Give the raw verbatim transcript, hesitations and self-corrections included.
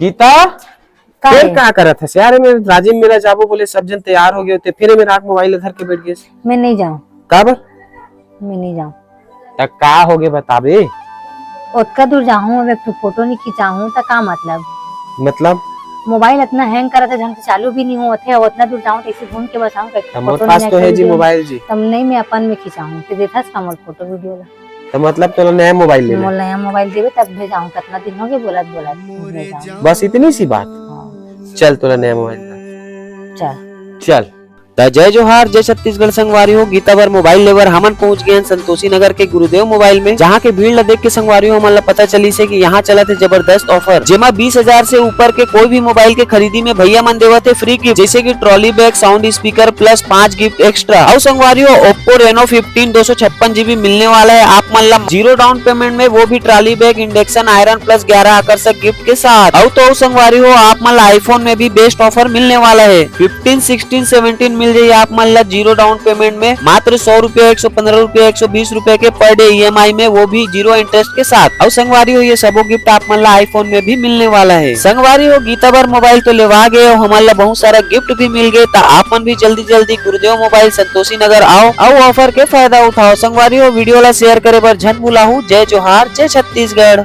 गीता, का फिर हे? का करत हस यार? मैं राजिम मेला जाबो बोले, सब जन तैयार हो गए होते, फिर मैं राख मोबाइल धर के बैठ गए। मैं नहीं जाऊँ। काबर? मैं नहीं जाऊँ। त का हो गए बताबे? ओतका दूर जाहूँ, अब एक ठो फोटो नहीं खिंचाहूँ त का मतलब? मतलब? मोबाइल इतना हैंग करत हे, ढंग से चालू भी नहीं होत हे, और उतना दूर जाऊँ तो इसे घूम के बस आऊँ, त मोर फोटो पास नहीं तो है जी खींच मोबाइल जी। तब नहीं, मैं अपन में खिंचाहूँ, तो देखस का मोर फोटो वीडियो ला। त मतलब तोला नया मोबाइल लेना मोर है? नया मोबाइल देबे तब भेजाऊँ, कितना दिन हो गए बोलत बोलत भेजाऊँ। बस इतनी सी बात? हाँ। चल तोला नया मोबाइल ला। चल। चल। त जय जोहार, जय छत्तीसगढ़ संगवारी हो। गीता बर मोबाइल लेबर हमन पहुंच गए हैं संतोषी नगर के गुरुदेव मोबाइल में, जहां के भीड़ ला देख के संगवारी हो हमन ला पता चलिस हे कि यहाँ चलत हे जबरदस्त ऑफर, जेमा बीस हजार से ऊपर के कोई भी मोबाइल के खरीदी में भैया मन देवत हे फ्री गिफ्ट, जैसे कि trolley bag, sound speaker plus पांच गिफ्ट एक्स्ट्रा। अउ संगवारी हो, Oppo Reno fifteen दो सौ छप्पन जीबी मिलने वाला है आप मन ला जीरो डाउन पेमेंट में, वो भी trolley bag, induction iron plus ग्यारह आकर्षक गिफ्ट के साथ। अउ तो अउ संगवारी हो, आप मन ला iPhone में भी बेस्ट ऑफर मिलने वाला है। फिफ्टीन, सिक्सटीन, सेवनटीन मिल जाही आप मन ला जीरो डाउन पेमेंट में मात्र सौ रुपया, एक सौ पन्द्रह रुपया, एक सौ बीस रुपया के पर डे ईएमआई में, वो भी जीरो इंटरेस्ट के साथ। अउ संगवारी हो, ये सबो गिफ्ट आप मन ला iPhone में भी मिलने वाला है। संगवारी हो, गीता बर मोबाइल तो लेवा गए हो, हमन ला बहुत सारा गिफ्ट भी मिल गए, त आप मन भी जल्दी जल्दी गुरुदेव मोबाइल संतोषी नगर आओ, अउ ऑफर के फायदा उठाओ। संगवारी हो, वीडियो ला शेयर करे बर झन भुलाहू। जय जोहार, जय छत्तीसगढ़।